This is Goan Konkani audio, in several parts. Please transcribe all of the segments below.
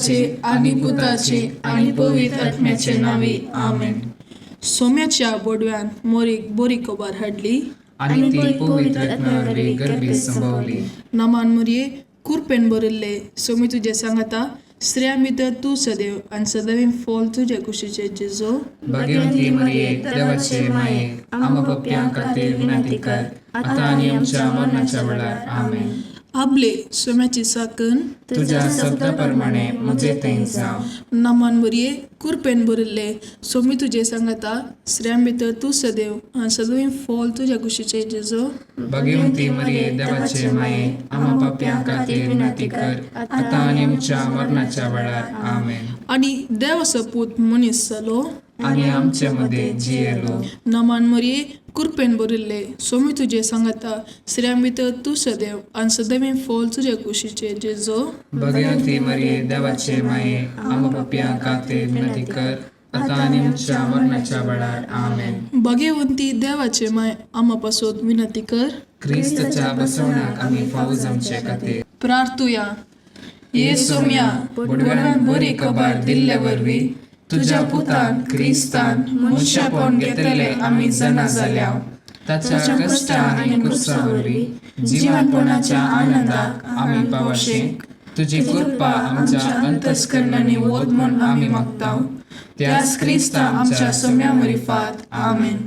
बापाचे आनी पुताचे आनी पवित्र आत्म्याचे नांवी, आमेन. सोम्याच्या बोडव्यान मोरीक बरी खबर हाडली आनी ती पवित्र आत्म्या वरवीं गर्भीत संभवली. नमान मुरये, कुरपेन भरिल्ले, सोमी तुजें सांगाता, स्त्रियां भितर तूं सदैव आनी सदैव फॉल तुजे कुशीचे जेजो. भाग्यवंती मरिये, देवाचे माये, आम्हा पापयां खातीर विनंती कर, आतां आनी आमच्या मरणाच्या वेळार. आमेन. आबले सोम्याची साकन तुज्या शब्दा प्रमाणे म्हजे थंय जावं. नमान मुरये, कुरपेन भरिल्ले, सोमी तुजें सांगाता, स्त्रियां भितर तूं सदैव आनी सदैव फॉल तुज्या कुशीचे जेजो. भाग्यवंती मरिये, देवाचे माये, आम्हा पापयां खातीर विनंती कर, आतां आनी आमच्या मरणाच्या वेळार. आमेन. आनी देवाचो पूत मनीस जालो आनी आमचे मदें जियेलो. नमान मरिये, कुरपेन भरिल्ले, सोमी तुजें सांगाता, स्त्रियां भितर तूं सदैव आनी सदैव फॉल तुज्या कुशीचे जेजो. भाग्यवंती मरिये, देवाचे माये, आम्हा पापयां खातीर विनंती कर, आतां आनी आमच्या मरणाच्या वेळार. आमेन. भाग्यवंती देवाचे माय, आमा पासत विनंती कर क्रिस्ताच्या बसवण्याक आमी फावो जावचे खातीर. प्रार्थुया. ये सोम्या, बोडव्यान बरी खबर दिल्ले वरवीं तुज्या पुतान क्रिस्तान मनशापण घेतले आमी जाणा जाल्या. ताच्या कश्टा आनी कुर्सा वरवीं जिवनपणाच्या आनंदाक आमी पावशे. तुजी कृपा आमच्या अंतस्करणांनी वत म्हूण आमी मागता, त्याच क्रिस्ता आमच्या सोम्या मरिफात. आमेन.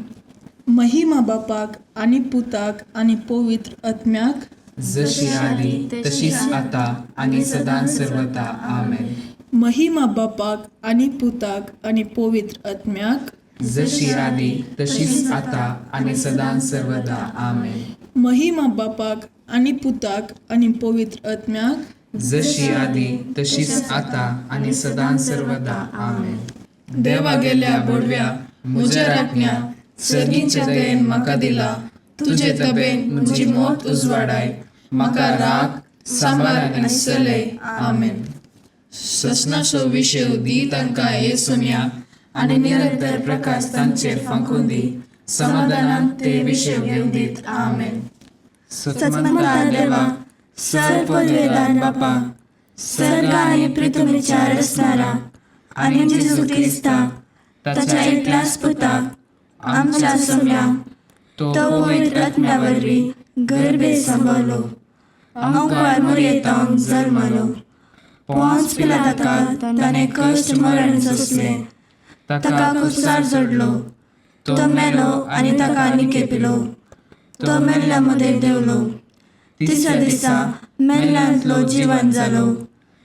महिमा बापाक आनी पुताक आनी पवित्र आत्म्याक, जशी आदी तशीच आता आनी सदां सर्वता. आमेन. महिमा बापाक आनी पुताक आनी पवित्र आत्म्याक, जशी आदी तशीच आता आनी सदां सर्वदा. आमेन. महिमा बापाक आनी पुताक आनी पवित्र आत्म्याक, जशी आदी तशीच आता आनी सदां सर्वदा. आमेन. देवा गेल्या बोडव्या, म्हज्या राखण्या, सर्गीच्या दयेन म्हाका दिला तुजे तबेन म्हजी मोत उजवाडाय, म्हाका राग सांबार आनी चलय. आमेन. ससनाचो विशय दी तांकां हे सोम्या, आनी निरंतर प्रकाश तांचेर फांकून दी, समाधानान ते विशय घेवन दीत. आमेन. सत्मंता देवा, सर पदवेदार बापा, सर्ग आनी पृथ्वीच्या रचणारा आनी जेजू क्रिस्ता ताच्या एकल्याच पुता आमच्या सोम्या, तो पवित्र आत्म्या वरवीं गर्भे सांबाळलो, आंकवार मुरयेतावन जल्मलो, पोंच पिलाताका ताणें कश्ट मरण सोंसलें, ताका कुसार जोडलो, तो मेलो आनी ताका निकेपिलो, तो मेल्ल्या मदें देंवलो, तिसऱ्या दिसा मेल्ल्यांतलो जिवन जालो,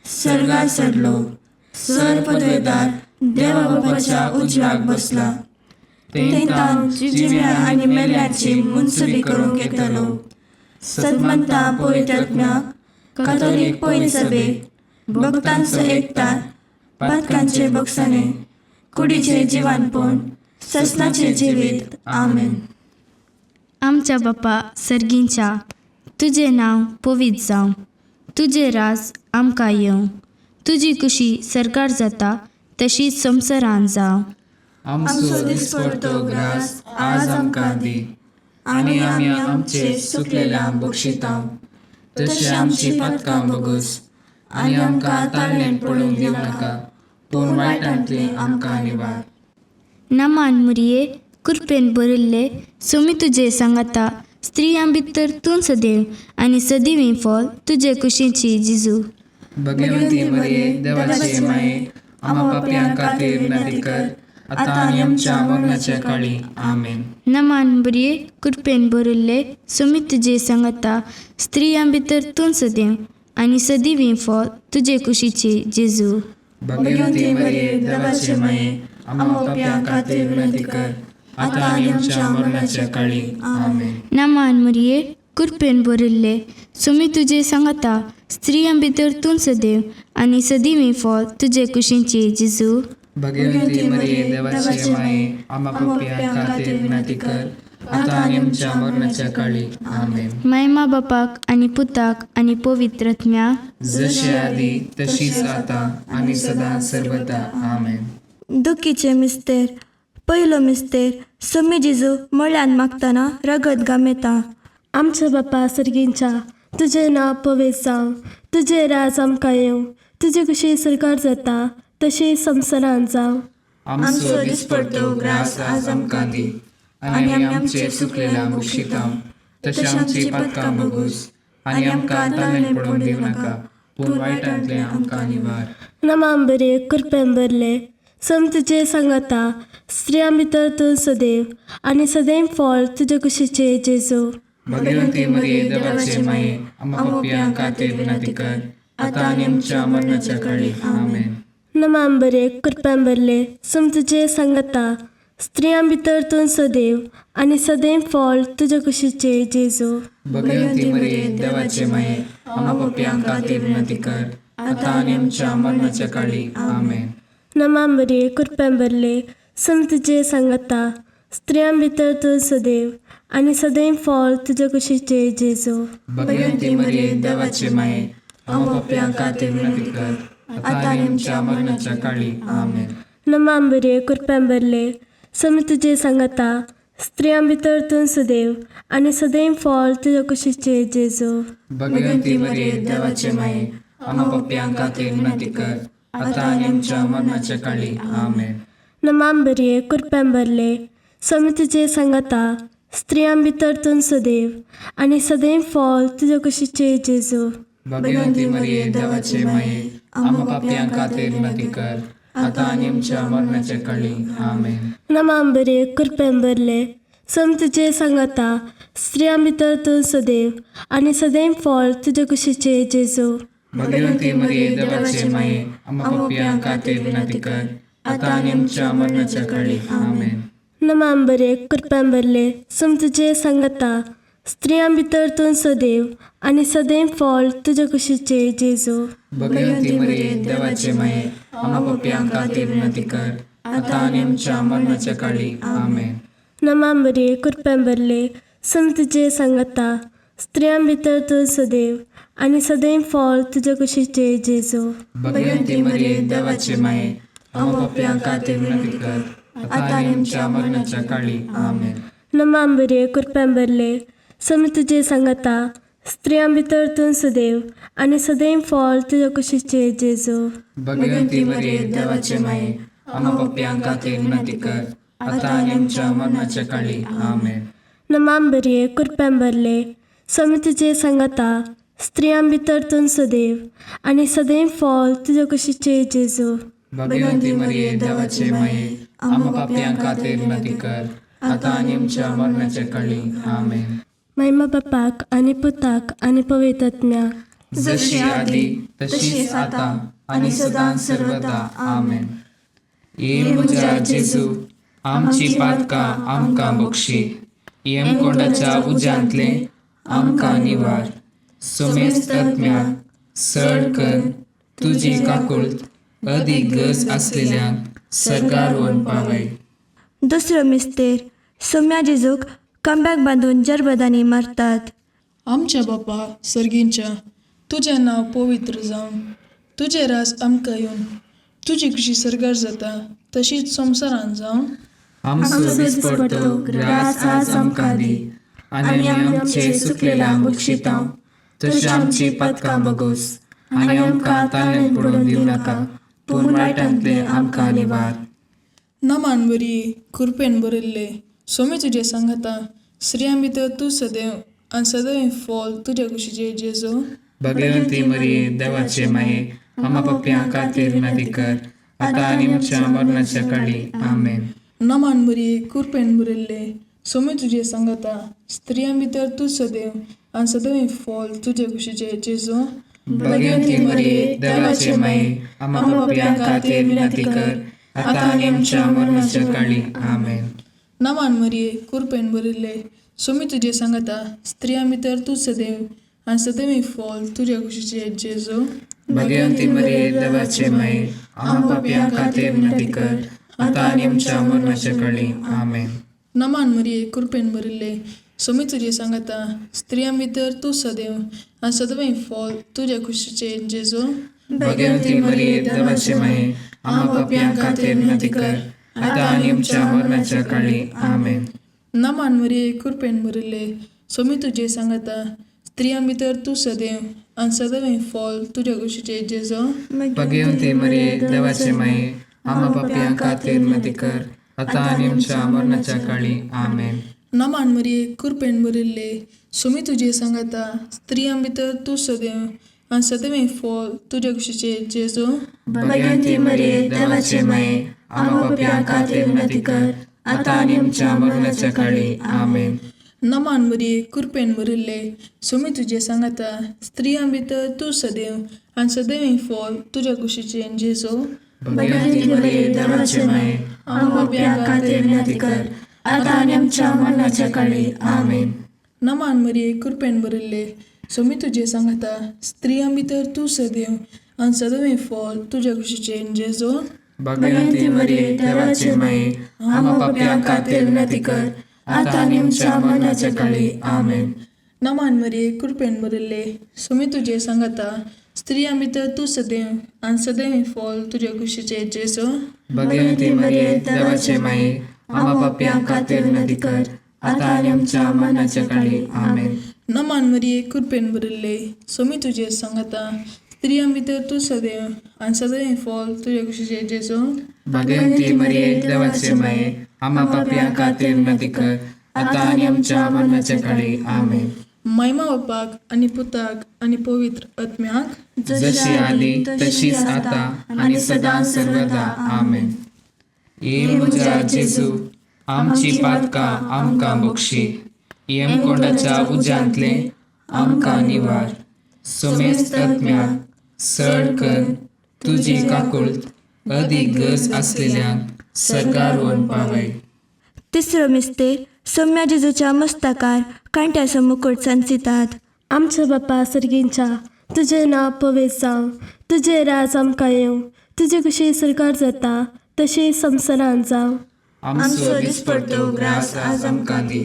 सर्गार चडलो, सर पदवेदार देवा बापाच्या उजव्याक बसला, थंय जिव्या आनी मेल्ल्याची मुनसुबी करूंक येतलो. सतमंता पवित्र आत्म्याक, कातोलीक पवित्र सभेक, भक्तांचो एकतार, पातकांचे बक्षाणे, कुडीचे जिवानपण, ससनाचे जिवीत. आमेन. आमच्या बापा सर्गींच्या, तुजें नांव पवित्र जावं, तुजें राज आमकां येवं, तुजी कुशी सरकार जाता तशी संवसारान जावं. आमचो दिसपडतो ग्रास आज आमकां दी, आनी आमी आमचे सुकलेल्या बक्षिता तशें आमची पातकां बगस, आनी आमकां ताळणेन पडूंक दिवं नाका, पूण वायटांतलें आमकां निवार. नमान मुरये, कुरपेन भरिल्ले, सोमी तुजे सांगाता, स्त्रियां भितर तूं सदैव आनी सदैव फॉल तुजे कुशीची जिजू. भगवंती मरिये, देवाचे माये, आम्हा पापयां खातीर विनंती कर, आतां आनी आमच्या मरणाच्या काळी. आमेन. नमान बरये, कृपेन भरिल्ले, सोमी तुजे सांगाता, स्त्रियां भितर तूं सदैव आनी सदैव फॉल तुजे कुशीची जेजू. भगवंती मरिये, देवाचे माये, आम्हा पापयां खातीर विनंती कर, आतां आनी आमच्या मरणाच्या काळी. आमेन. नमान मरिये, कृपेन भरिल्ले, सोमी तुजे सांगाता, स्त्रियां भितर तूं सदैव आनी सदैव फॉल तुजे कुशीची जेजू. भगवंती मरिये, देवाचे माये, आम्हा पापयां खातीर विनंती कर, आतां आनी आमच्या मरणाच्या काळी. आमेन. मायमा बापाक आनी पुताक आनी पवित्र आत्म्याक, जशी आदी तशीच आतां आनी सदां सर्वदा. आमेन. दुखीचे मिस्तेर. पयलो मिस्तेर. सोमी जेजू मळ्यान मागतना रगत गामेता. आमच्या बापा सर्गींच्या, तुजें नांव पवित्र जावं, तुजें राज आमकां येवं, तुजे कशी सरकार जाता तशी संवसारांत जावं. आमचो दिसपडतो ग्रास आज आमकां दी आनी आमी आमचे चुकलेल्या बक्षितांव तशें आमची पातकां बगूस आनी आमकां ताणें पडून दिवं नाका पूण वायटांतलें आमकां निवार. नमाम बरे कृपेन भरले, सम तुजे सांगाता, स्त्रियां भितर तूं सदैव आनी सदैव फळ तुजे कुशीचे जेजू. भगवंती मरिये देवाचे माये, आम्हा पापयां खातीर विनंती कर आतां आनी आमच्या मरणाच्या काळी. आमेन. नमाम बरे कृपेन भरले, सम तुजे सांगाता, स्त्रियां भितर तूं सदैव आनी सदैव फळ तुजे कुशीचे जेजू. भगवंती मरिये देवाचे माये, आम्हा पापयां खातीर विनंती कर आतां आनी आमच्या मरणाच्या काळी. आमेन. नमाम बरे कृपेन भरले, सम तुजे सांगाता, स्त्रियां भितर तूं सदैव आनी सदैव फळ तुजे कुशीचे जेजू. भगवंती मरिये देवाचे माये, आम्हा पापयां खातीर विनंती कर आतां आनी आमच्या मरणाच्या काळी. आमेन. नमाम बरे कृपेन भरले, सम तुजे सांगाता, स्त्रियां भितर तूं सदैव आनी सदैव फळ तुजे कुशीचे जेजू. भगवंती मरिये देवाचे माये, आम्हा पापयां खातीर विनंती कर आतां आनी आमच्या मरणाच्या काळी. आमेन. नमाम बरे कृपेन भरले, सम तुजे सांगाता, स्त्रियां भितर तूं सदैव आनी सदैव फळ तुजे कुशीचे जेजू. भगवंती मरिये देवाचे माये, आम्हा पापयां खातीर विनंती कर आतां आनी आमच्या मरणाच्या काळी. आमेन. नमाम बरे कृपेन भरले, सम तुजे सांगाता, स्त्रियां भितर तूं सदैव आनी सदैव फळ तुजे कुशीचे जेजू. भगवंती मरिये देवाचे माये, आम्हा पापयां खातीर विनंती कर आतां आनी आमच्या मरणाच्या काळी. आमेन. नमाम बरे कृपेन भरले, सम तुजे सांगाता, स्त्रियां भितर तूं सदैव आनी सदैव फळ तुजे कुशीचे जेजू. भगवंती मरिये देवाचे माये, आम्हा पापयां खातीर विनंती कर आतां आनी आमच्या मरणाच्या काळी. आमेन. नमाम बरे कृपेन भरले, सम तुजे सांगाता, स्त्रियां भितर तूं सदैव आनी सदैव फळ तुजे कुशीचे जेजू. भगवंती मरिये देवाचे माये, आम्हा पापयां खातीर विनंती कर आतां आनी आमच्या मरणाच्या काळी. आमेन. नमाम बरे कृपेन भरले, सम तुजे सांगाता, स्त्रियां भितर तूं सदैव आनी सदैव फळ तुजे कुशीचे जेजू. भगवंती मरिये देवाचे माये, आम्हा पापयां खातीर विनंती कर आतां आनी आमच्या मरणाच्या काळी. आमेन. नमाम बरे कृपेन भरले, सम तुजे सांगाता, स्त्रियां भितर तूं सदैव आनी सदैव फळ तुजे कुशीचे जेजू. भगवंती मरिये देवाचे माये, आम्हा पापयां खातीर विनंती कर आतां आनी आमच्या मरणाच्या काळी. आमेन. महिमा बापाक आनी पुताक आनी पवित्र आत्म्याक, जशी आदी तशीच आतां आनी सदां सर्वदा. आमेन. ये म्हज्या जेजू, आमची पातकां आमकां बक्षी, यमकोंडाच्या उज्यांतलें आमकां निवार, सोमेस्त आत्म्याक सड कर तुजी काकुळट अदीक गरज आसलेल्यांक सर्गार व्हरून पावय. दुसरो मिस्तेर सोम्या जेजूक कमब्याक बांदून जरबदांनी मारतात. आमच्या बापा सर्गींच्या, तुजें नांव पवित्र जावं, तुजें राज आमकां येवन, तुजी खुशी सर्गार जाता तशीच संवसारांत जावं. आमचो दिसपडतो ग्रास आज आमकां दी आनी आमी आमचे चुकलेल्यांक बक्षितांव तशें आमची पातकां बगोस आनी आमकां ताणें पडून दिवं नाका पूण वायटांतलें आमकां निवार. नमान बरी कृपेन भरिल्ले, सोमी तुजें सांगाता, स्त्रियां भितर तूं सदैव आनी सदैव फळ तुज्या कुशीचे जेजू. भगवंती मरिये देवाचे माये, आम्हा पापयां खातीर विनंती कर आतां आनी आमच्या मरणाच्या काळी. आमेन. नमान बरी कृपेन भरिल्ले, सोमी तुजें सांगाता, स्त्रियां भितर तूं सदैव आनी सदैव फळ तुजे कुशीचे जेजू. भगवंती मरिये देवाचे माये, आम्हा पापयां खातीर विनंती कर आतां आनी आमच्या मरणाच्या काळी. आमेन. नमान मरिये कृपेन भरिल्ले, सोमी तुजें सांगाता, स्त्रियां भितर तूं सदैव आनी सदैव फळ तुज्या कुशीचे जेजू. भगवंती मरिये देवाचे माये, आम्हा पापयां खातीर विनंती कर आतां आनी आमच्या मरणाच्या काळी. आमेन. नमान मरिये कृपेन भरिल्ले, सोमी तुजें सांगाता, स्त्रियां भितर तूं सदैव आनी सदैव फळ तुज्या कुशीचे जेजू. भगवंती मरिये देवाचे माये, आम्हा पापयां खातीर विनंती कर आतां आनी आमच्या मरणाच्या काळी. आमेन. नमान मरिये कृपेन भरिल्ले, सोमी तुजें सांगाता, स्त्रियां भितर तूं सदैव आनी सदैव फॉल तुज्या कुशीचे जेजो. भगवती मरिये, देवाचे माये, आम्हा पापयां खातीर विनंती कर, आतां आनी आमच्या मरणाच्या काळी. आमेन. नमान मरिये, कृपेन भरिल्ले, सुमी तुजे सांगाता, स्त्रियां भितर तूं सदैव आनी सदैव फॉल तुज्या कुशीचे जेजो. भगवती मरिये, देवाचे माये, आम्हा पापयां खातीर विनंती कर, आतां आनी आमच्या मरणाच्या काळी. आमेन. नमान मरिये, कृपेन भरिल्ले, सुमी तुजे सांगाता, स्त्रियां भितर तूं सदैव आनी सदैव फॉल तुज्या कुशीचे जेजो. भगवती मरिये, देवाचे माये, आम्हा पापयां खातीर विनंती कर, आतां आनी आमच्या मरणाच्या काळी. आमेन. नमान मरिये, कृपेन भरिल्ले, सुमी तुजे सांगाता, स्त्रियां भितर तूं सदैव आनी सदैव फॉल तुज्या कुशीचे जेजो. भगवती मरिये, देवाचे माये, आम्हा पापयां खातीर विनंती कर, आतां आनी आमच्या मरणाच्या काळी. आमेन. नमान मरिये, कृपेन भरिल्ले, सुमी तुजे सांगाता, स्त्रियां भितर तूं सदैव आनी सदैव फॉल तुज्या कुशीचे जेजो. भगवती मरिये, देवाचे माये, आम्हा पापयां खातीर विनंती कर, आतां आनी आमच्या मरणाच्या काळी. आमेन. नमान मरिये, कृपेन भरिल्ले, सुमी तुजे सांगाता, स्त्रियां भितर तूं सदैव आनी सदैव फॉल तुज्या कुशीचे जेजो. भगवती मरिये, देवाचे माये, आम्हा पापयां खातीर विनंती कर, आतां आनी आमच्या मरणाच्या काळी. आमेन. महिमा बापाक आनी पुताक आनी पवित्र आत्म्याक, जशी आदी तशीच आता आनी सदां सर्वदा. आमेन. ये म्हज्या जेजू, आमची पातकां आमकां बक्षी, यमकोंडाच्या उज्यांतले आमकां निवार, समेस्त आत्म्याक सड कर तुजी काकुळट अदीक गरज आसलेल्यांक सर्गार व्हरून पावय. तिसरो मिस्तेर सोम्या जेजूच्या मस्तकार कांट्याचो मुकुट सांचितात. आमच्या बापा सर्गींच्या, तुजें नांव पवित्र जावं, तुजें राज आमकां येवं, तुजी कशी सरकार जाता तशी संवसारांत जावं. आमचो दिसपडतो ग्रास आज आमकां दी,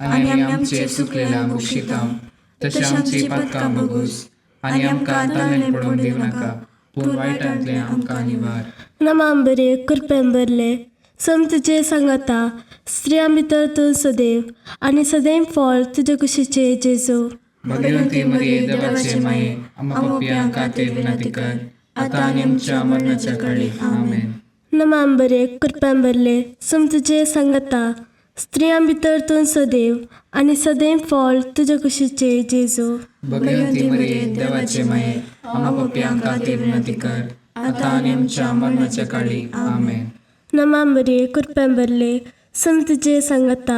आनी आमी आमचे चुकलेल्या बक्षिता तशें आमची पातकां बगूस, आनी आमकां ताणें पडोवंक दिवं नाका, पूण वायटांतलें आमकां निवार. नमाम बरे, कृपेन भरले, सम तुजे सांगाता, स्त्रियां भितर तूं सदैव आनी सदैव फळ तुजे कुशीचे जेजू. भगवती मरिये, देवाचे माये, आम्हा पापयां खातीर विनंती कर, आतां आनी आमच्या मरणाच्या काळी. आमेन. नमाम बरे, कृपेन भरले, सम तुजे सांगाता, स्त्रियां भितर तूं सदैव आनी सदैव फळ तुजे कुशीचे जेजू. भगवती मरिये, देवाचे माये, आम्हा पापयां खातीर विनंती कर, आतां आनी आमच्या मरणाच्या काळी. आमेन. नमाम बरे, कृपेन भरले, सम तुजे सांगाता,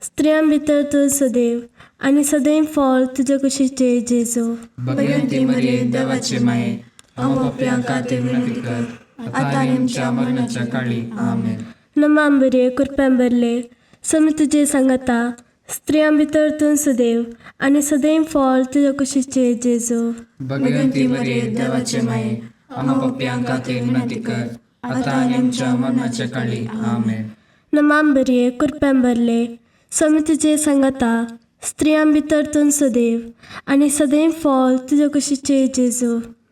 स्त्रियां भितर तूं सदैव आनी सदैव फळ तुजे कुशीचे जेजू. भगवती मरिये, देवाचे माये, आम्हा पापयां खातीर विनंती कर, आतां आनी आमच्या मरणाच्या काळी. आमेन. नमाम बरे, कृपेन भरले, सम तुजे सांगाता, स्त्रियां भितर तूं सदैव आनी सदैव फळ तुजे कुशीचे जेजू. भगवती मरिये, देवाचे माये, आम्हा पापयां खातीर विनंती कर, आतां आनी आमच्या मरणाच्या काळी. आमेन. नमाम बरे, कृपेन भरले, सम तुजे सांगाता, स्त्रियां भितर तूं सदैव आनी सदैव फळ तुजे कुशीचे जेजू.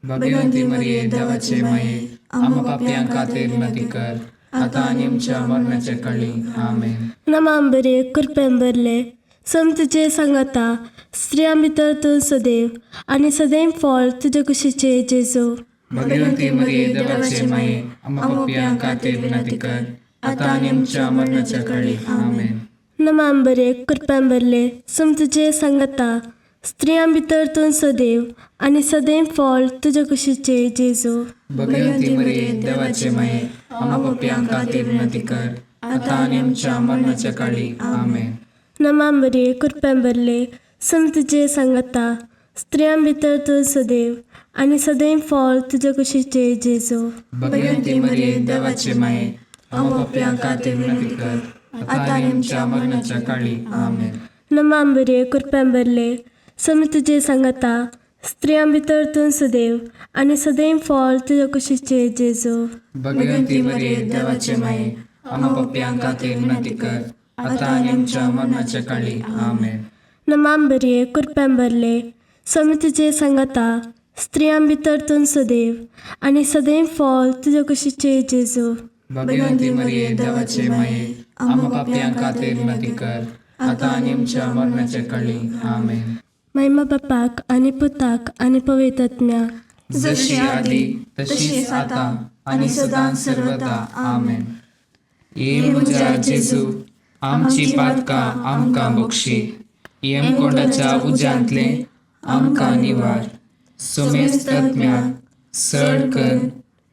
भगवती मरिये, देवाचे माये, आम्हा पापयां खातीर विनंती कर, आतां आनी आमच्या मरणाच्या काळी. आमेन. नमाम बरे, कृपेन भरले, सम तुजे सांगाता, स्त्रियां भितर तूं सदैव आनी सदैव फळ तुजे कुशीचे जेजू. भगवती मरिये, देवाचे माये, आम्हा पापयां खातीर विनंती कर, आतां आनी आमच्या मरणाच्या काळी. आमेन. नमाम बरे, कृपेन भरले, सम तुजे सांगाता, स्त्रियां भितर तूं सदैव आनी सदैव फळ तुजे कुशीचे जेजू. भगवती मरिये, देवाचे माये, आम्हा पापयां खातीर विनंती कर, आतां आनी आमच्या मरणाच्या काळी. आमेन. नमाम बरे, कृपेन भरले, सम तुजे सांगाता, स्त्रियां भितर तूं सदैव आनी सदैव फळ तुजे कुशीचे जेजू. भगवती मरिये, देवाचे माये, आम्हा पापयां खातीर विनंती कर, आतां आनी आमच्या मरणाच्या काळी. आमेन. नमाम बरे, कृपेन भरले, सम तुजे सांगाता, स्त्रियां भितर तूं सदैव आनी सदैव फळ तुजे कुशीचे जेजू. भगवती मरिये, देवाचे माये, आम्हा पापयां खातीर विनंती कर, आतां आनी आमच्या मरणाच्या काळी. आमेन. नमाम बरे, कृपेन भरले, सम तुजे सांगाता, स्त्रियां भितर तूं सदैव आनी सदैव फळ तुजे कुशीचे जेजू. भगवती मरिये, देवाचे माये, आम्हा पापयां खातीर विनंती कर, आतां आनी आमच्या मरणाच्या काळी. आमेन. महिमा बापाक आनी पुताक आनी पवित्र आत्म्याक. जशी आदी तशीच आता आनी सदां सर्वदा. आमेन. ये म्हज्या जेजू, आमची पातकां आमकां बक्षी, यमकोंडाच्या उज्यांतले आमकां निवार, सुमेस्त आत्म्याक सड कर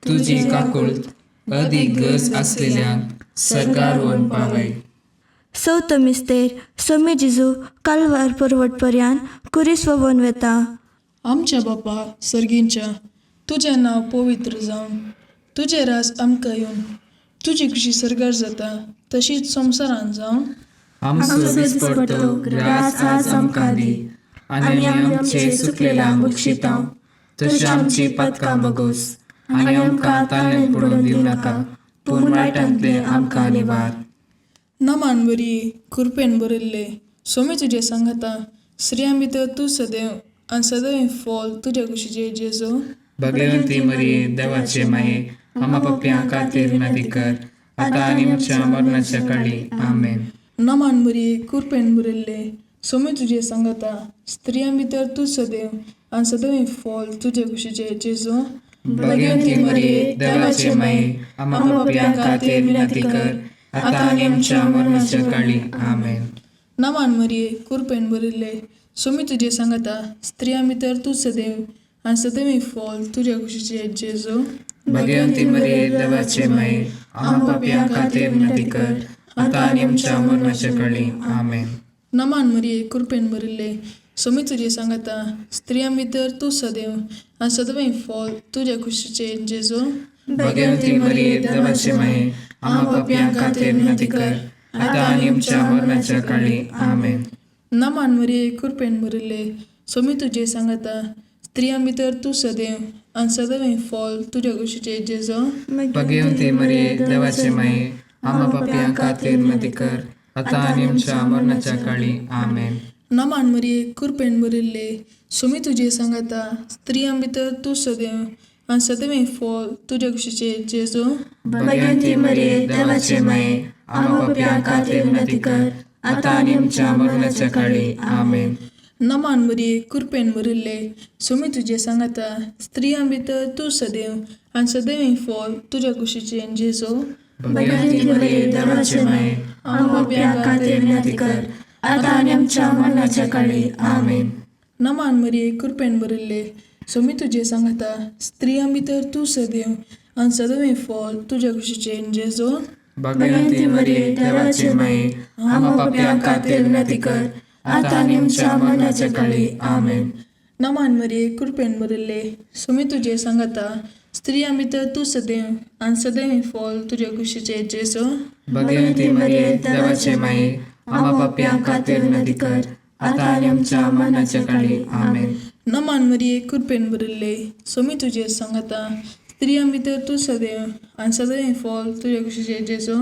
तुजी काकुळट अदीक गरज आसलेल्यांक सरकार वन पावय. चवथो मिस्तेर सोमी जेजू कालवार पर्वट पर्यान कुरीस ववन वेता. आमच्या बापा सर्गींच्या, तुजें नांव पवित्र जावं, तुजें राज आमकां येवन, तुजी खुशी सर्गार जाता तशीच संवसारान जावं. आमचो दिसपडतो ग्रास आज आमकां दी आनी आमी आमचे सुकलेल्यांक बक्षिता तशी आमची पातकां बगोस आनी आमकां ताळ्यांत पडून दिवं नाका, पूण वायटांतले आमकां निवार. नमान बरी कृपेन भरिल्ले, सोमी तुजें सांगाता, स्त्रियां भितर तूं सदैव आनी सदैव फॉल तुज्या कुशीचे जेजू. भगवंती मरिये, देवाचे माये, आमा पप्प्यां खातीर विनंती कर, आतां आनी आमच्या मरणाच्या काळी. आमेन. नमान बरी कृपेन भरिल्ले, सोमी तुजें सांगाता, स्त्रियां भितर तूं सदैव आनी सदैव फॉल तुज्या कुशीचे जेजू. भगवंती मरिये, देवाचे माये, आमा पप्प्यां खातीर विनंती कर, आतां आनी आमच्या मरणाच्या काळी. आमेन. नमान मरिये कृपेन भरिल्ले, सोमी तुजें सांगाता, स्त्रियां भितर तूं सदैव आनी सदैव फॉल तुज्या कुशीचे जेजू. भगवंती मरिये, देवाचे माये, आमा पापयां खातीर विनंती कर, आतां आनी आमच्या मरणाच्या काळी. आमेन. नमान मरिये कृपेन भरिल्ले, सोमी तुजें सांगाता, स्त्रियां भितर तूं सदैव आनी सदैव फॉल तुज्या कुशीचे जेजू. भगवंती मरिये, देवाचे माये, आमा पापयां खातीर विनंती कर, आतां आनी आमच्या मरणाच्या काळी. आमेन. नमान मरिये कृपेन भरिल्ले, सोमी तुजें सांगाता, स्त्रियां भितर तूं सदैव आनी सदैव फॉल तुज्या कुशीचे जेजू. भगवंती मरिये, देवाचे माये, आमा पापयां खातीर विनंती कर, आतां आनी आमच्या मरणाच्या काळी. आमेन. नमान मरिये कृपेन भरिल्ले, सोमी तुजें सांगाता, स्त्रियां भितर तूं सदैव आनी सदैव फॉल तुज्या कुशीचे जेजू. भगवंती मरिये, देवाचे माये, आमा पापयां खातीर विनंती कर, आतां आनी आमच्या मरणाच्या काळी. आमेन. नमान मरिये कृपेन भरिल्ले, सोमी तुजें सांगाता, स्त्रियां भितर तूं सदैव आनी सदैव फॉल तुज्या कुशीचे जेजू. भगवंती मरिये, देवाचे माये, आमा पापयां खातीर विनंती कर, आतां आनी आमच्या मरणाच्या काळी. आमेन. नमान मरिये कृपेन भरिल्ले, सोमी तुजें सांगाता, स्त्रियां भितर तूं सदैव आनी सदैव फॉल तुज्या कुशीचे जेजू. भगवंती मरिये, देवाचे माये, आमा पापयां खातीर विनंती कर, आतां आनी आमच्या मरणाच्या काळी. आमेन. नमान मरिये कृपेन भरिल्ले, सोमी तुजें सांगाता, स्त्रियां भितर तूं सदैव आनी सदैव फॉल तुज्या कुशीचे जेजू. भगवंती मरिये, देवाचे माये, आमा पापयां खातीर विनंती कर, आतां आनी आमच्या मरणाच्या काळी. आमेन. नमान मरिये कृपेन भरिल्ले, सोमी तुजें सांगाता, स्त्रियां भितर तूं सदैव आनी सदैव फॉल तुज्या कुशीचे जेजू.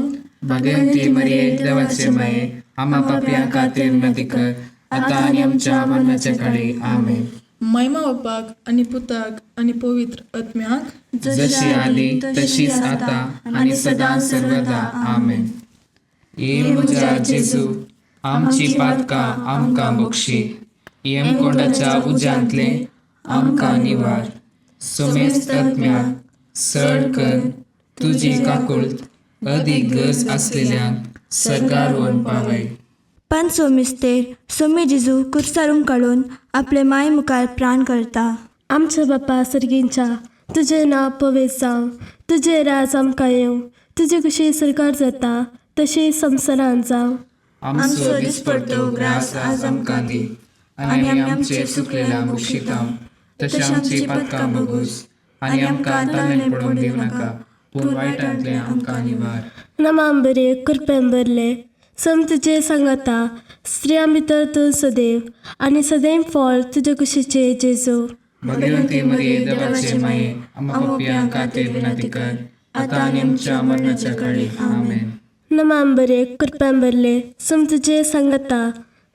भगवंती मरिये, देवाचे माये, आमा पापयां खातीर विनंती कर, आतां आनी आमच्या मरणाच्या काळी. आमेन. महिमा बापाक आनी पुताक आनी पवित्र आत्म्याक, जशी आदी तशीच आता आनी सदां सर्वदा. आमेन. ये म्हज्या जेजू, आमची पातकां आमकां बक्षी, यमकोंडाच्या उज्यांतले आमकां निवार, सुमेस्त आत्म्याक सड कर तुजी काकुळट अदीक गरज आसलेल्यांक सर्गार पावय. पांचवो मिस्तेर सोमी जेजू कुर्सारून काडून आपले माय मुखार प्राण करता. आमच्या बापा सर्गींच्या, तुजें नांव पवित्र जावं, तुजें राज आमकां येवं, तुजी खुशी सरकार जाता तशी संवसारांत जावं. आमचो दिसपडतो ग्रास आज आमकां दी आनी आमी आमचे सुकलेल्या बक्षिता तशें आमची पातकां बगूस आनी आमकां ताणें पडून दिवं नाका, पूण वायटांतलें आमकां निवार. नमाम बरे कृपेन भरले, सम तुजे सांगाता, स्त्रियां भितर तूं सदैव आनी सदैव फळ तुजे कुशीचे जेजू. भगवंती मरिये, देवाचे माये, आम्हा पापयां खातीर विनंती कर, आतां आनी आमच्या मरणाच्या काळी. आमेन. नमाम बरे कृपेन भरले, सम तुजे सांगाता,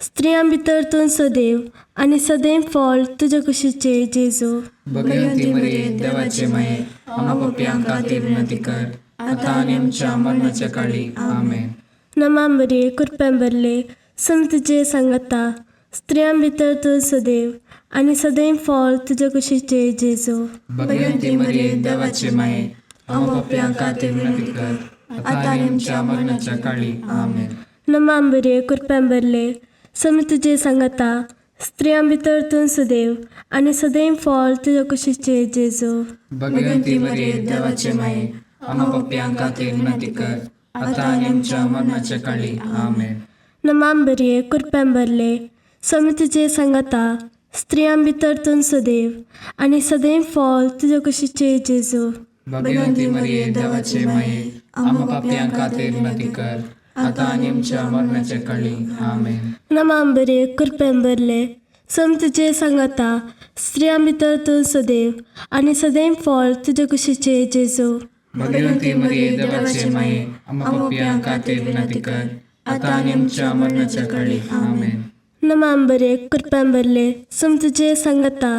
स्त्रियां भितर तूं सदैव आनी सदैव फळ तुजे कुशीचे जेजू. भगवंती मरिये, देवाचे माये, आम्हा पापयां खातीर विनंती कर, आतां आनी आमच्या मरणाच्या काळी. आमेन. नमाम बरे कृपेन भरले, सम तुजे सांगाता, स्त्रियां भितर तूं सदैव आनी सदैव फळ तुजे कुशीचे जेजू. भगवंती मरिये, देवाचे माये, आम्हा पाप्यां खातीर विनंती कर, आता आनी आमच्या मरणाच्या काळी. आमेन. नमा मरिये, कृपेन भरले, स्वामी तुजे सांगाता, स्त्रियां भितर तूं सदैव आनी सदैव फळ तुजे कुशीचे जेजू. भगवंती मरिये, देवाचे माये, आम्हा पाप्यां खातीर विनंती कर, आता आनी आमच्या मरणाच्या काळी. आमेन. नमा मरिये, कृपेन भरले, स्वामी तुजे सांगाता, स्त्रियां भितर तूं सदैव आनी सदैव फळ तुजे कुशीचे जेजू. भगवंती मरिये, देवाचे माये, आम्हा पाप्यां खातीर विनंती कर, आता आनी आमच्या मरणाच्या काळी. आमेन. नमा मरिये, कृपेन भरले, स्वामी तुजे सांगाता, स्त्रियां भितर तूं सदैव आनी सदैव फळ तुजे कुशीचे जेजू. भगवंती मरिये, देवाचे माये, आम्हा पाप्यां खातीर विनंती कर, आता आनी आमच्या मरणाच्या काळी. आमेन. नमा मरिये, कृपेन भरले, स्वामी तुजे सांगाता,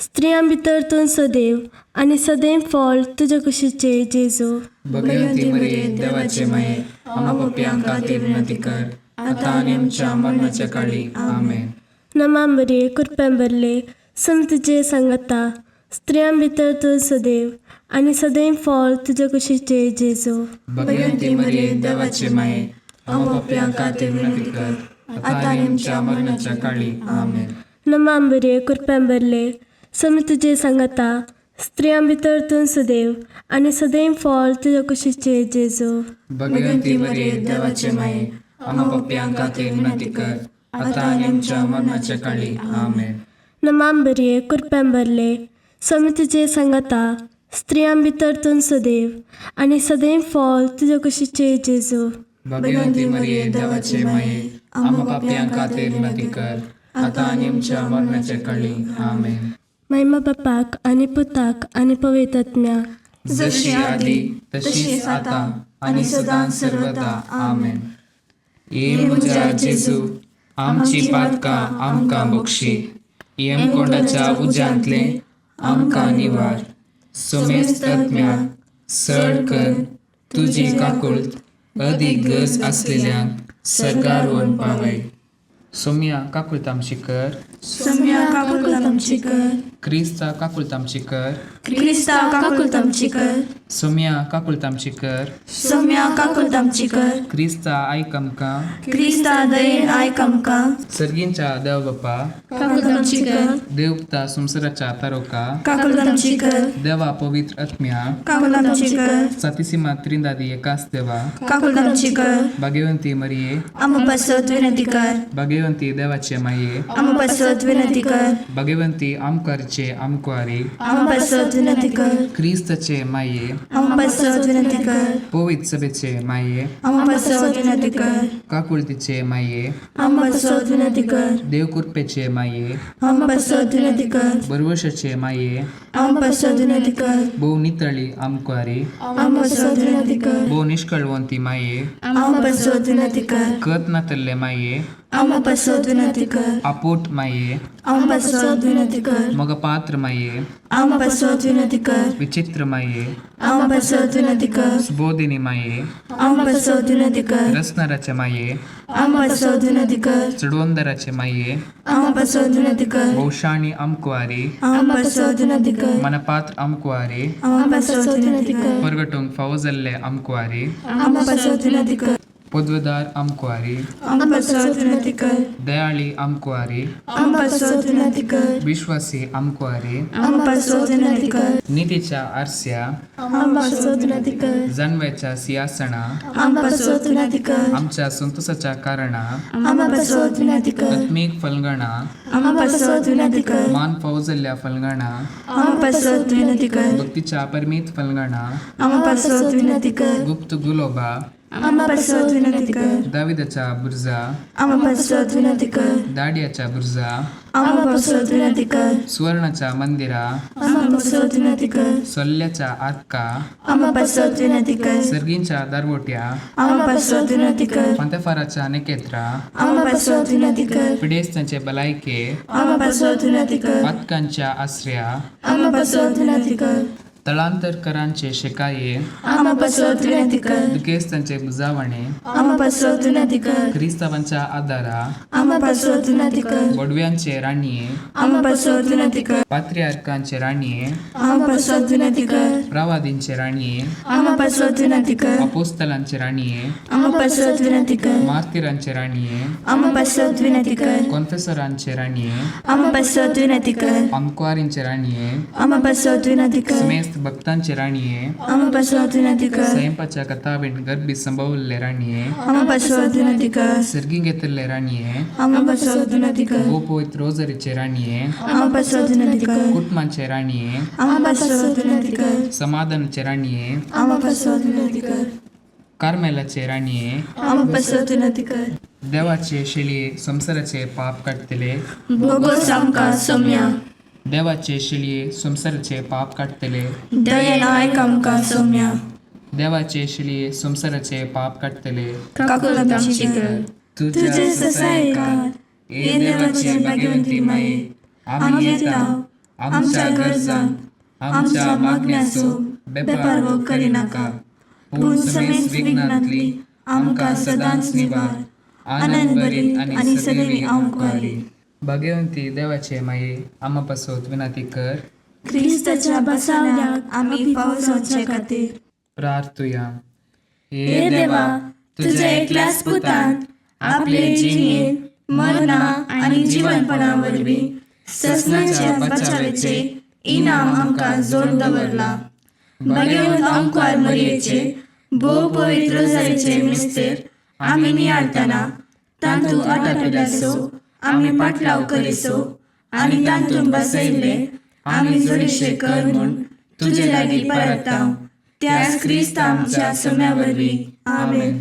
स्त्रियां भितर तूं सदैव आनी सदैव फळ तुजे कुशीचे जेजू. भगवंती मरिये, देवाचे माये, आम्हा पाप्यां खातीर विनंती कर, आता आनी आमच्या मरणाच्या काळी. आमेन. नमा मरिये, कृपेन भरले, स्वामी तुजे सांगाता, स्त्रियां भितर तूं सदैव आनी सदैव फळ तुजे कुशीचे जेजू. भगवंती मरिये, देवाचे माये, आम्हा पाप्यां खातीर विनंती कर, आता आनी आमच्या मरणाच्या काळी. आमेन. नमा मरिये, कृपेन भरले, स्वामी तुजे सांगाता, स्त्रियां भितर तूं सदैव आनी सदैव फळ तुजे कुशीचे जेजू. भगवंती मरिये, देवाचे माये, आम्हा पाप्यां खातीर विनंती कर, आता आनी आमच्या मरणाच्या काळी. आमेन. नमा मरिये, कृपेन भरले, स्वामी तुजे सांगाता, स्त्रियां भितर तूं सदैव आनी सदैव फळ तुजे कुशीचे जेजू. भगवंती मरिये, देवाचे माये, आम्हा पाप्यां खातीर विनंती कर, आता आनी आमच्या मरणाच्या काळी. आमेन. महिमा बापाक आनी पुताक आनी पवित्र आत्म्याक. जशी आदी तशीच आता आणि सदां सर्वदा. आमेन. ये म्हज्या जेजू, आमची पातकां आमकां बक्षी, येमकोंडाच्या उज्यांतले आमकां निवार, समेस्त आत्म्याक सड कर तुजी काकुळत अदीक गरज आसलेल्यांक सर्गार व्हरून पावय. सोम्या काकुळत आमची कर. सोम्या काकुळत आमची कर. क्रिस्ता काकुळत आमची कर. क्रिस्ता काकुळत आमची कर. सोम्या काकुळत आमची कर. सोम्या काकुळत आमची कर. क्रिस्ता आयक आमकां. क्रिस्ता दयेन आयक आमकां. सर्गींच्या देव बापा, काकुळत आमची कर. देवता संवसाराच्या तारोका, काकुळत आमची कर. देवा पवित्र आत्म्या, काकुळत आमची कर. सातीसीमा त्रिंदादी एकाच देवा, काकुळत आमची कर. भाग्यवंती मरिये, आम्हा पासत विनंती कर. भाग्यवंती देवाचे माये, आम्हा पासत विनंती कर. भाग्यवंती आमकारचे आमकुवारी, आम्हा पासत विनंती कर. क्रिस्ताचे माये, आम्हा पासत विनंती कर. पवित्र सभेचे माये, आम्हा पासत विनंती कर. काकुळतीचे माये, आम्हा पासत विनंती कर. देवकृपेचे माये, आम्हा पासत विनंती कर. बरवशाचे माये, आम्हा पासत विनंती कर. भोव नितळी आमकुवारी, आम्हा पासत विनंती कर. भोव निष्कळवंती माये, आम्हा पासत विनंती कर. कत नातल्ले माये, आम्हा पासत विनंती कर. आपोट माये, आम्हा पासत विनंती कर. मगपात्र माये, आम्हा पासत विनंती कर. विचित्र माये, आम्हा पासत विनंती कर. सुबोधिनी माये, आम्हा पासत विनंती कर. रसनाराचे माये, आम्हा पासत विनंती कर. चडवंदराचे माये, आम्हा पासत विनंती कर. भोवशाणी आमकुवारी, आम्हा पासत विनंती कर. मनपात्र आमकुवारी, आम्हा पासत विनंती कर. परगटूंक फावो जाल्ले आमकुवारी, आम्हा पासत विनंती कर. पदवेदार आमकुवारी, आम्हा पासत विनंती कर. दयाळी आमकुवारी, आम्हा पासत विनंती कर. विश्वासी आमकुवारी, आम्हा पासत विनंती कर. नितीच्या आरस्या, आम्हा पासत विनंती कर. जानव्याच्या सिंहासना, आम्हा पासत विनंती कर. आमच्या संतोषाच्या कारणा, आम्हा पासत विनंती कर. आत्मीक फलगणा, आम्हा पासत विनंती कर. मान फावो जाल्ल्या फलगणा, आम्हा पासत विनंती कर. भक्तीच्या परमीत फलगणा, आम्हा पासत विनंती कर. गुप्त गुलोबा, आम्हा पासत विनंती कर. दाविदाच्या बुर्जा, आम्हा पासत विनंती कर. दाडियाच्या बुर्जा, आम्हा पासत विनंती कर. सुवर्णाच्या मंदिरा, आम्हा पासत विनंती कर. सोल्ल्याच्या आरका, आम्हा पासत विनंती कर. सर्गींच्या दारवोट्या, आम्हा पासत विनंती कर. पंतेफाराच्या नेकेत्रा, आम्हा पासत विनंती कर. पिडेस्तांचे भलायके, आम्हा पासत विनंती कर. पातकांच्या आसऱ्या, आम्हा पासत विनंती कर. तळांतरकरांचे शेकाये, आमा पासत विनंती कर. दुखेस्तांचे बुजावणे, आमा पासत विनंती कर. क्रिस्तावांच्या आदारा, आमा पासत विनंती कर. बोडव्यांचे राणये, आमा पासत विनंती कर. पात्रियार्कांचे राणये, आमा पासत विनंती कर. प्रवादींचे राणये, आमा पासत विनंती कर. अपोस्तलांचे राणये, आमा पासत विनंती कर. मार्तिरांचे राणये, आमा पासत विनंती कर. कोन्फेसरांचे राणये, आमा पासत विनंती कर. अंकवारींचे राणये, आमा पासत विनंती कर. समेस्त भक्तांचे राणये, आमा पासत विनंती कर. स्वयंपाच्या कथावीण गर्भी संभवल्ले राणये, आमा पासत विनंती कर. सर्गी घेतल्ले राणये, आमा पासत विनंती कर. गोपोयत रोजरीचे राणये, आमा पासत विनंती कर. कुटुंबांचे राणये, आमा पासत विनंती कर. समाधानाचे राणये, आमा पासत विनंती कर. कार्मेलाचे राणये, आमा पासत विनंती कर. देवाचे शेळये संवसाराचे पाप काडटले, भोगोस आमकां सोम्या. देवाचे शेळये संवसाराचे पाप काडटले, दयेन आयक आमकां सोम्या. देवाचे शेळये संवसाराचे पाप काडटले, काकुळ आमची कर. तुझ्या ससायकार हे देवाचे भाग्यवंती माये, आमी येता आमच्या गरजांक आमच्या मागण्याचो बेपारवो करिनाका, पूण समेस्त विघ्नांतली आमकां सदांच निवार, आनंद भरीत आनी सदैवी आमकां. भाग्यवंती देवाचे माये, आमा पासत विनंती कर. क्रिस्ताच्या बसावण्याक आमी फावो जावचे खातीर. प्रार्थुया. हे देवा, तुझ्या एकल्याच पुतान आपले जिणेंत मरणा आनी जिवनपणा वरवीं ससनाच्या बचावेचे इनाम आमकां जोड दवरला. भाग्यवंत आमकार मरयेचे भोव पवित्र रोजारीचे मिस्तेर आमी नियाळतना तांतू आटापिल्याचो आमी पाटलाव करिसो आनी तांतून बसयल्ले आमी जोडीशे कर म्हूण तुजे लागीं परताव, त्याच क्रिस्त आमच्या सम्या वरवीं. आमेन.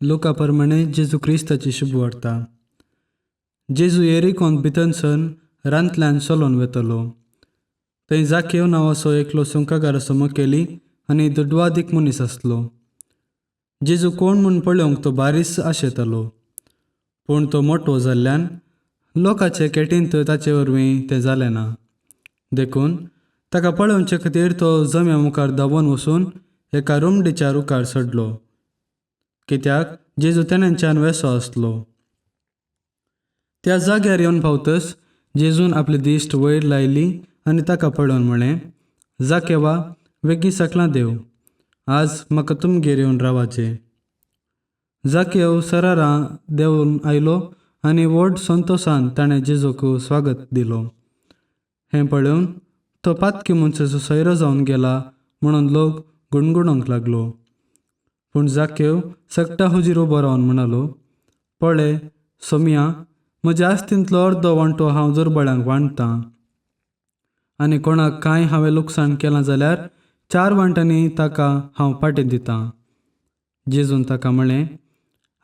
लोका प्रमाणे जेजू क्रिस्ताची शुभ वार्ता. जेजू येरिकोंत भितर सन रांतल्यान चलोन वेतलो. थंय जाकेव नांवाचो एकलो सुंकागाराचो मुखेली आनी दुडवादीक मनीस आसलो. जेजू कोण म्हूण पळोवंक तो बारीस आशेतालो, पूण तो मोटो जाल्ल्यान लोकाचे केटींत ताचे वरवीं तें जालें ना. देखून ताका पळोवचे खातीर तो जम्या मुखार धांवून वचून एका रुमडीच्या रुखार चडलो, कित्याक जेजू तेन्नाच्यान वेसो आसलो. त्या जाग्यार येवन पावतच जेजून आपली दिश्ट वयर लायली आनी ताका पळोवन म्हळें, जाकेवा, वेगीं सकलां देव, आज म्हाका तुमगेर येवन रावाचें. जाकेव सरारां देंवून आयलो आनी व्हड संतोशान ताणें जेजूक स्वागत दिलो. हें पळोवन तो पातकी मनशाचो सोयरो जावन गेला म्हणून लोक गुणगुणूंक लागलो. पूण जाकेव सगटा हुजीर उबो रावन म्हणालो, पळय सोमया, म्हज्या आस्तींतलो अर्दो वांटो हांव दुर्बळांक वांटतां, आनी कोणाक कांय हांवें लुकसाण केलां जाल्यार 4 वांट्यांनी ताका हांव पाटी दितां. जेजून ताका म्हळें,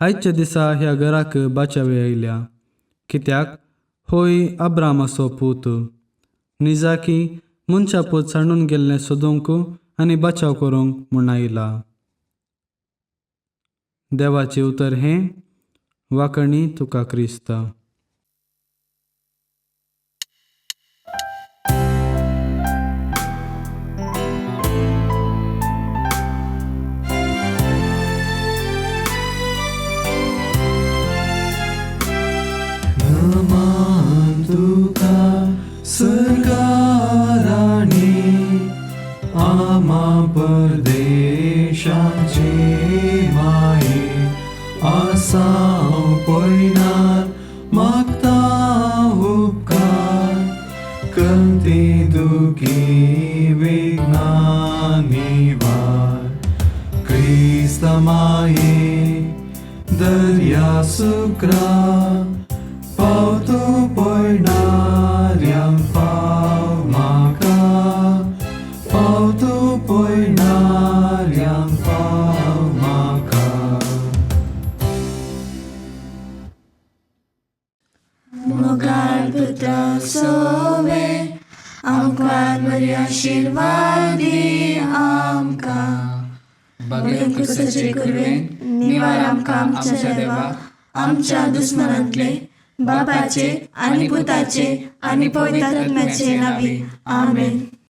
आयच्या दिसा ह्या घराक बाचावे आयल्या, कित्याक होय अब्रामाचो पूत. निजाकी मनशा पूत सांडून गेल्लें सोदूंक आनी बचाव करूंक म्हूण आयला. देवाचें उतर हें. वाकणी तुका क्रिस्ता. नमन तुका सर्गाराणी, आमा परदेशाचे माये, आसाव पयनार मागता उपकार, कंती दुखी विघ्नां निवार, क्रिस्त माये दर्या सुक्रा, पावतो पयणाऱ्यांक पाव म्हाका, पावतो पयणाऱ्यांक पाव म्हाका. मोगाळ पुता सोवे, आमकां बरी आशिर्वादी आमकां. भाग्यवंत क्रिस्ताचे कृपेन निवार आमकां आमच्या देवा, आमच्या दुस्मनांतले बापाचे आनी पुताचे आनी पवित्र आत्म्याचे नांवी. आमेन.